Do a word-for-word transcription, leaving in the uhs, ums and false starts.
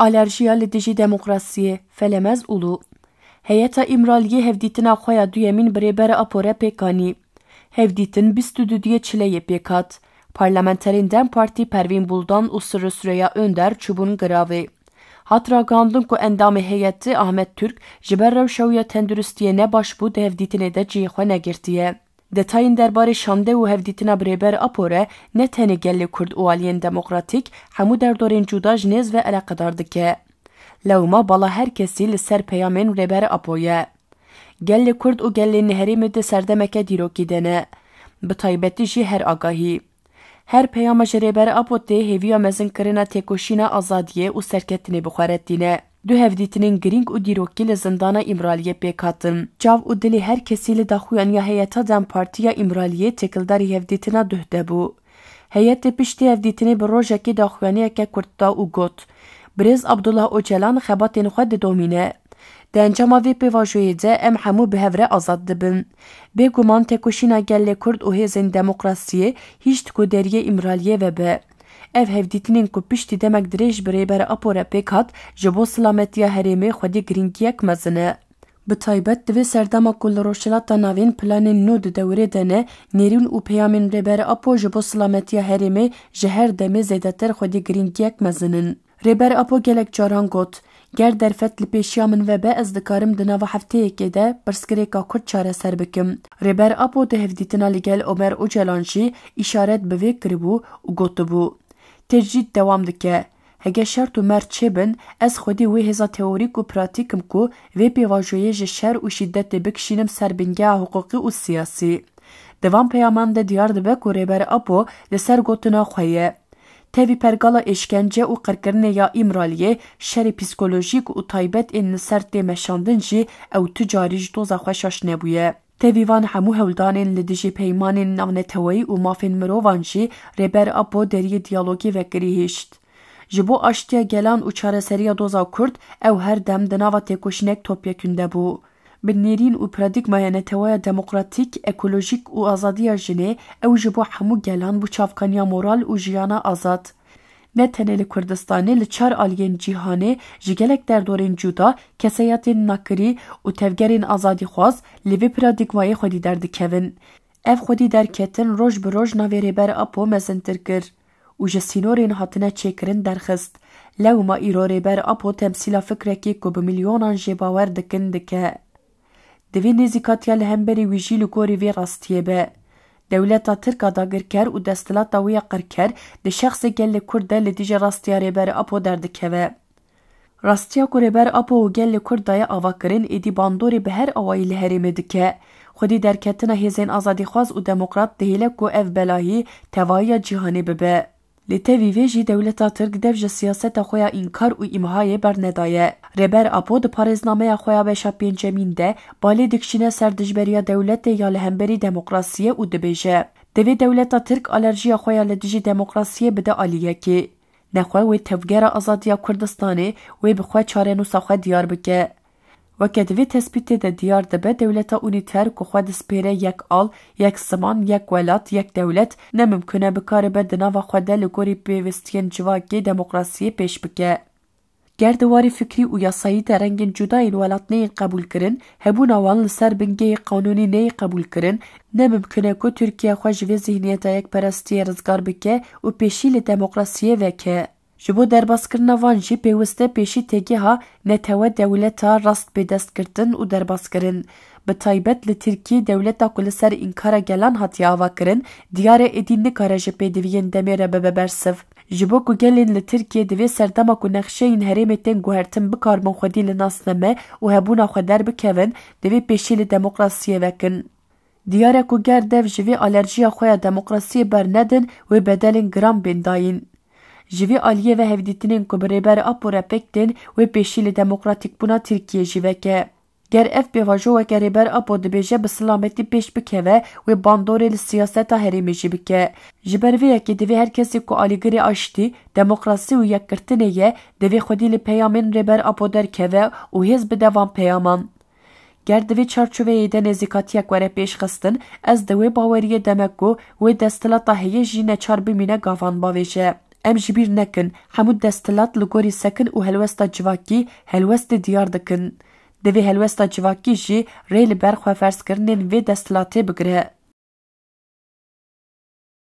Alerjiya li dijî demokrasiyê, Felemez Ulu. Heyeta Îmraliyê hevdîtina xwe ya duyemîn bi Rêber Apo re pêk anî. Hevdîtin bîst û duduyê çileyê pêk hat. Parlamenterên DEM Partî Pervîn Buldan û Sirri Süreyya Önder çûbûn giravê. Hat ragihandin ku endamê heyetê Ahmet Türk ji ber rewşa wî ya tenduristiyê ne baş bû, di hevdîtinê de cihê xwe negirtiye. Detayên derbarê şande û hevdîtina bi Rêber Apo re ne tenê gelê Kurd û aliyên demokratîk, hemû derdorên cuda ji nêz ve eleqedar dike. Lewma bala her kesî li ser peyamên Rêber Apo ye. Gelê Kurd û gelên herêmê di serdemeke dîrokî de ne. Bi taybetî jî her agahî. Her peyama ji Rêber Apo tê hêviya mezinkirina têkoşîna azadiyê û serketinê bi xwe re tîne. Du hevdîtinên girîng û dîrokî li zindana Îmraliyê pêk hatin. Çav û dilê her kesî li daxuyaniya heyeta DEM Partî ya Îmraliyê têkildarî hevdîtina duh de bû. Heyetê piştî hevdîtinê bi rojekê daxuyaniyeke kurt da û got, Birêz Abdullah Ocalan xebatên xwe didomîne. Di encama vê pêvajoyê de em hemû bi hev re azad dibin. Bêguman têkoşîna gelê Kurd û hêzên demokrasiyê hîşt ku deriyê Îmraliyê vebe. Ev hevdîtinên ku piştî demek dirêj bi Rêber Apo re pêk hat, ji bo silametiya herêmê xwedî girîngiyek mezin e. Bi taybet di vê serdema ku li Rojhilata Navîn planên nû di dewrê de ne, nêrîn û peyamên Rêber Apo ji bo silametiya herêmê ji her demê zêdetir xwedî girîngiyek mezin in. Rêber Apo gelek caran got, Ger derfet li pêşiya min vebe, ez dikarim di nava hefteyekê de pirsgirêka Kurd çareser bikim. Rêber Apo di hevdîtina li gel Omer Ocalan jî îşaret bi vê kiribû û gotibû, Tecrîd dewam dike. Hege şert û mert çêbin, ez xwedî wê hêza teorîk û pratîk im ku vê pêvajoyê ji şer û şîdetê bikişînim ser bingeha hiqûqî û siyasî. Di van peyaman de diyar dibe ku Rêber Apo li ser gotina xwe ye. Tevî pergala êşkence û qirkirinê ya Îmraliyê, şerê psîkolojîk û taybet ên li ser tê meşandin jî ew tu carî ji doza xwe şaş nebûye. Tevî van hemû hewldanên li dijî peymanên navneteweyî û mafên mirovan jî Rêber Apo deriyê diyalogê vekirî hişt. Ji bo aştiya gelan û çareseriya doza Kurd ew her dem di nava têkoşînek topyekûn de bû. Bi nêrîn û paradîgmaya neteweya demokratîk, ekolojîk û azadiya jinê, ew ji bo hemû gelan bû çavkaniya moral û jiyana azad. Ne tenê li Kurdistanê, li çar aliyên cîhanê ji gelek derdorên cuda, kesayetên nakirî û tevgerên azadîxwaz li vê paradîgmayê xwedî derdikevin. Ev xwedî derketin roj bi roj navê Rêber Apo mezintir kir û ji sînorên hatine çêkirin derxist. Lewma îro Rêber Apo temsîla fikrekî ku bi milyonan jê bawer dikin dike. Divê nêzîkatiya li hemberî wî jî li gorî vê rastiyê be. Dewleta Tirk a dagirker û desthilata wê ya qirker di şexsê gelê Kurd de li dijî rastiya Rêber Apo derdikeve. Rastiya ku Rêber Apo û gelê Kurd daye avakirin, êdî bandorê bi her awayî li herêmê dike. Xwedî derketina hêzên azadîxwaz û demokrat dihêle ku ev belahî tevahiya cîhanê bibe. Lê tevî vê jî dewleta Tirk dev ji siyaseta xwe ya înkar û îmhayê bernedaye. Rêber Apo di parêznameya xwe ya beşa pêncemîn de balê dikişîne ser dijberiya dewletê ya li hemberî demokrasiyê û dibêje, Divê dewleta Tirk alerjiya xwe ya li dijî demokrasiyê bide aliyekê. Nexwe wê tevgera azadiya Kurdistanê wê bi xwe çarenûsa xwe diyar bike. Weke di vê tespîtê de diyar dibe, dewleta unîter ku xwe dispêre yek al, yek ziman, yek welat, yek dewlet, ne mimkun e bikaribe di nava xwe de li gorî pêwistiyên civakê demokrasiyê pêş bike. Ger di warê fikrî û yasayî de rengên cudayên welat neyên qebûlkirin, hebûna wan li ser bingehê qanûnî neyê qebûlkirin, ne mimkun e ku Tirkiye xwe ji vê zihniyeta yekperestiyê rizgar bike û pêşî li demokrasiyê veke. Ji bo derbaskirina van jî pêwist e pêşî têgeha netewe dewleta rast bê destgirtin û derbaskirin. Bi taybet li Tirkiyê dewleta ku li ser înkara gelan hatiye avakirin, diyar e êdî nikare ji pêdiviyên demê re bibe bersiv. Ji bo ku gelên li Tirkiyê di vê serdema ku nexşeyên herêmê tên guhertin bikaribin xwedî li nas neme û hebûna xwe derbikevin, divê pêşî li demokrasiyê vekin. Diyar e ku ger dev ji vê alerjiya xwe ya demokrasiyê bernedin, wê bedelên giran bên dayîn. Ji vê aliyê ve hevdîtinên ku bi Rêber Apo re pêk tên, wê pêşî li demokratîkbûna Tirkiyê jî veke. Ger ev pêvajo weke Rêber Apo dibêje bi silametî pêş bikeve, wê bandorê li siyaseta herêmê jî bike. Ji ber vê yekê divê her kesê ku alîgirê aştî, demokrasî û yekgirtinê ye, divê xwedî li peyamên Rêber Apo derkeve û hêz bide van peyaman. Ger di vê çarçoveyê de nêzîkatiyek were pêşxistin, ez di wê baweriyê de me ku wê desthilata heye jî neçar bimîne gavan bavêje. Em ji bîr nekin, hemû desthilat li gorî sekin û helwesta civakî helwestê diyar dikin. Divê helwesta civakî jî rê li ber xweferzkirinên vê desthilatê bigire.